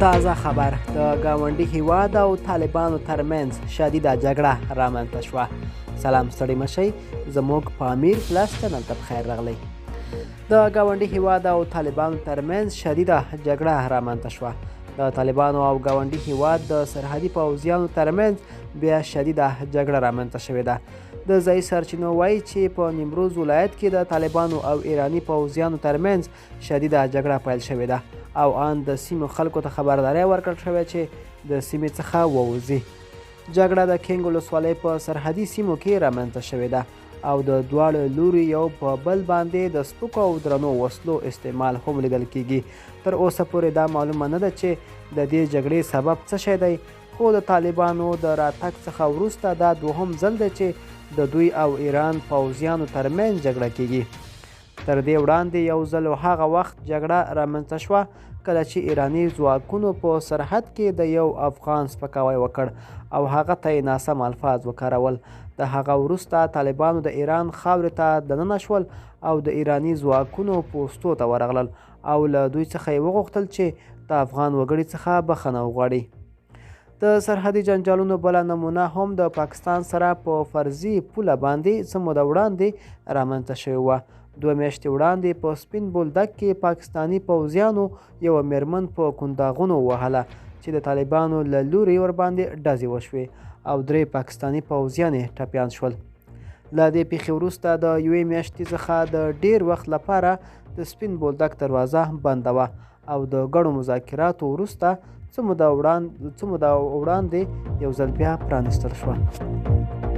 تازه خبر، د ګاونډي هیواد او طالبانو ترمنځ شدیده جګړه رامنځته شوه. سلام، ستړي مشئ، زموږ پامیر پلس چینل ته پخیر راغلی. د ګاونډي هیواد او طالبانو ترمنځ شدیده جګړه رامنځته شوه. د طالبانو او ګاونډي هیواد د سرحدي پوځیانو ترمنځ بیا شدیده جګړه رامنځته شوې ده. د ځایي سرچینو وایي چې په نیمروز ولایت کې د طالبانو او ایراني پوځیانو ترمنځ شدیده جګړه پیل شوې ده او آن د سیمو خلکو ته خبرداری ورکړل شوی چې د سیمې څخه ووځي. جګړه د کینګ ولسوالۍ په سرحدي سیمو کې رامنځته شوې ده او د دواړو لوري یو په بل باندې د سپکو او درنو وسلو استعمال هم لیدل کیږي. تر اوسه پورې دا معلومه نه ده چې د دې جګړې سبب څه شی دی، خو د طالبانو د راتګ څخه وروسته دا دوهم ځل دی چې د دوی او ایران پوځیانو ترمنځ جګړه کیږي. تر دې وړاندې یو ځل هغه وخت جګړه رامنځته شوه کله چې ایراني ځواکونو په سرحد کې د یو افغان سپکاوی وکړ او هغه ته یې ناسم الفاظ وکارول. د هغه وروسته طالبانو د ایران خاورې ته دننه شول او د ایراني ځواکونو پوستو ته ورغلل او له دوی څخه یې وغوښتل چې د افغان وګړي څخه بخښنه وغواړي. د سرحدي جنجالونو بله نمونه هم د پاکستان سره په فرضي پوله باندې څه موده وړاندې رامنځته شوې وه. 2 میاشتې وړاندې په سپین بولدک کې پاکستاني پوځیانو یوه میرمن په کنداغونو ووهله چې د طالبانو له لوري ورباندې ډزې وشوې او 3 پاکستاني پوځیان یې ټپیان شول. له دې پیښې وروسته د یوې میاشتې څخه د ډیر وخت لپاره د سپین بولدک دروازه بنده وه او د ګڼو مذاکراتو وروسته څه موده وړاندې یو ځل بیا پرانیستل شوه.